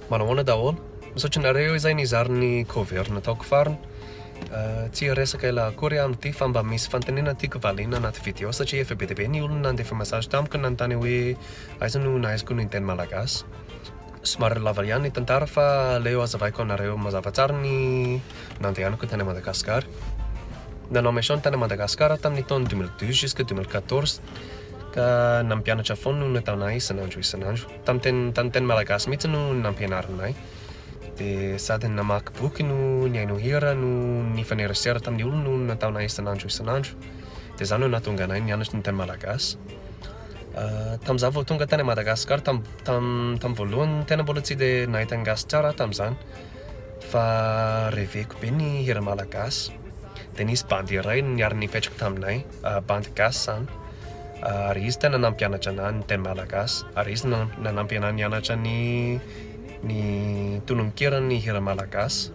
Manao ahoana daholo? Misaotra anareo izay nizara ny cover nataoko farany. Tsy hiresaka ela akory aho amin'ity fa mba misy fanontaniana tiako valiana anaty video satria efa be dia be ny olona nandefa message tamiko nanontany hoe aiza no nahaizako ny teny malagasy. Somary lava ihany ny tantara fa aleo hazavaiko anareo mazava tsara ny nandehanako tany Madagascar. Nanao mission tany Madagascar aho tamin'ny taona 2012 jusqu'à 2014 ka nampianatra foana no nataonay isan'andro isan'andro. Tamin'ny teny tamin'ny teny malagasy mihitsy no nampianarina ahy. Dia sady namaky boky no nihaino hira no nifanerasera tamin'ny olona no nataonay isan'andro isan'andro. Dia izany no nahatonga anay nianatra ny teny malagasy. Tamin'izaho vao tonga tany Madagascar tam tam tamin'ny voalohany tena mbola tsy dia nahita ny gasy tsara aho tamin'izany fa reveko be ny hira malagasy. Dia nisy bandy iray niara-nipetraka taminay, bandy gasy izany, ary izy tena nampianatra anah ny teny malagasy ary izy nanampy anah nianatra ny ny tononkiran'ny hira malagasy.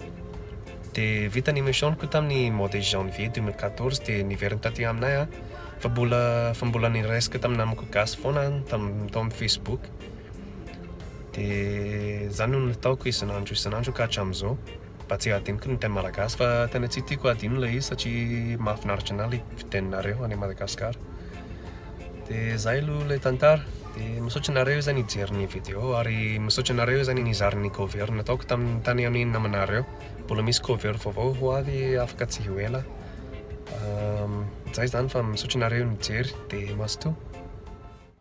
Dia vita ny mission-ko tamin'ny mois de janvier 2014 dia niverina taty aminay aho. Fa mbola fa mbola niresaka tamin'ny namako gasy foana aho tam tao amin'ny Facebook. Dia zany no nataoko isan'andro isan'andro ka hatramin'izao. Mba tsy hadinoko ny teny malagasy fa tena tsy tiako hadino ilay izy satria mahafinaritra anah ilay fiteninareo any Madagascar. Dia zay aloha ilay tantara. Dia misaotra anareo izay nijery ny video ary misaotra anareo izay nizara ny cover nataoko tamin'ny tany amin'ny namanareo. Mbola misy cover vaovao ho avy afaka tsy ho ela. Zay zany fa misaotra anareo nijery de mazotoa.